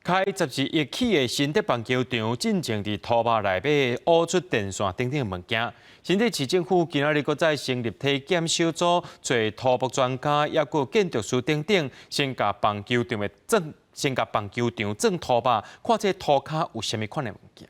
開12億起的新竹棒球場，進前佇塗峇內底挖出電線等等物件。新竹市政府今仔日閣再成立體檢小組，揣土木專家，抑閣建築師等等，先共棒球場的鑽，先共棒球場鑽塗峇，看這塗跤有啥物款的物件。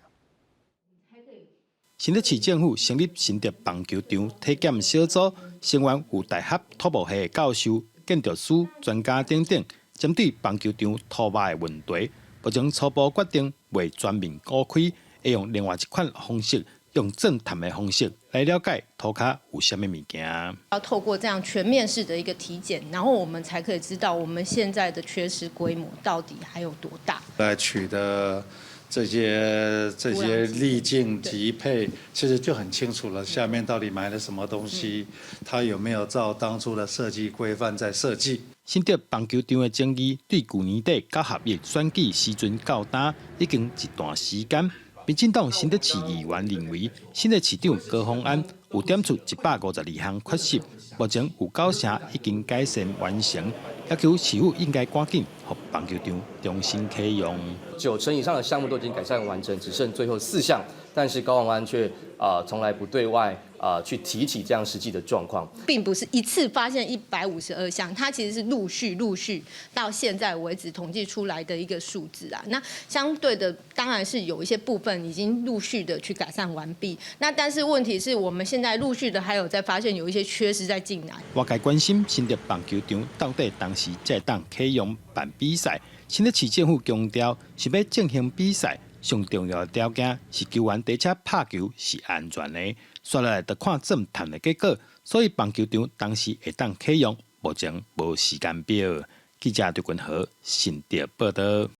新竹市政府成立新竹棒球場體檢小組，成員有大學土木系教授、建築師、專家等等，針對棒球場塗峇的問題。目前初步決定袂全面挖開，會用另外一款方式，用鑽探的方式來了解塗跤有啥物物件。要透過這樣全面式的一個體檢，然後我們才可以知道我們現在的缺失規模到底還有多大。來取得這些粒徑級配，其實就很清楚了，下面到底埋了什麼東西，它有沒有照當初的設計規範在設計。新竹棒球場的爭議對舊年底九合一選舉時陣到今，已經一段時間。民進黨新竹市議員認為，新竹市長高虹安有點出152項缺失，目前有九成已經改善完成，要求市府應該趕緊予棒球場重新啟用。九成以上的項目都已經改善完成，只剩最後四項，但是高虹安卻啊從來不對外啊去提起這樣實際的狀況。並不是一次發現152項，它其實是陸續陸續到現在為止統計出來的一個數字啊。那相對的，當然是有一些部分已經陸續的去改善完畢。那但是問題是我們現在陸續的還有在發現有一些缺失在進來。外界關心新竹棒球場到底當時才會當啟用辦比賽，新竹市政府強調是欲進行比賽，上重要的條件是球員佇遮拍球是安全的。煞落來就看鑽探的結果，所以棒球場當時會當啟用，目前無時間表。記者劉君和新竹報導。